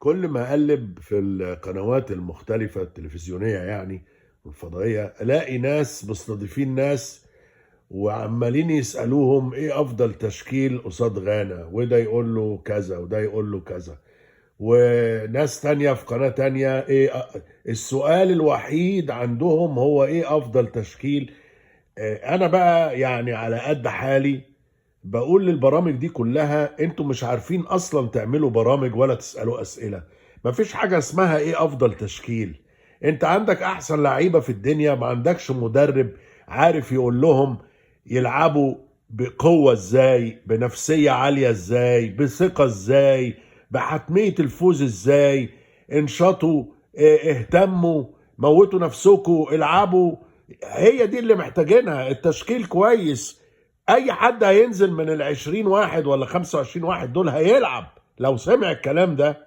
كل ما اقلب في القنوات المختلفة التلفزيونية يعني والفضائية، الاقي ناس مستضيفين ناس وعمالين يسألوهم ايه افضل تشكيل قصاد غانا، وده يقول له كذا وده يقول له كذا، وناس تانية في قناة تانية ايه السؤال الوحيد عندهم هو ايه افضل تشكيل. انا بقى يعني على قد حالي بقول للبرامج دي كلها انتوا مش عارفين اصلا تعملوا برامج ولا تسألوا اسئلة. مفيش حاجة اسمها ايه افضل تشكيل. انت عندك احسن لعيبة في الدنيا، ما عندكش مدرب عارف يقول لهم يلعبوا بقوة ازاي، بنفسية عالية ازاي، بثقة ازاي، بحتمية الفوز ازاي. انشطوا، اهتموا، موتوا نفسكوا، العبوا. هي دي اللي محتاجينها. التشكيل كويس، اي حد هينزل من 20 واحد ولا 25 واحد دول هيلعب لو سمع الكلام ده.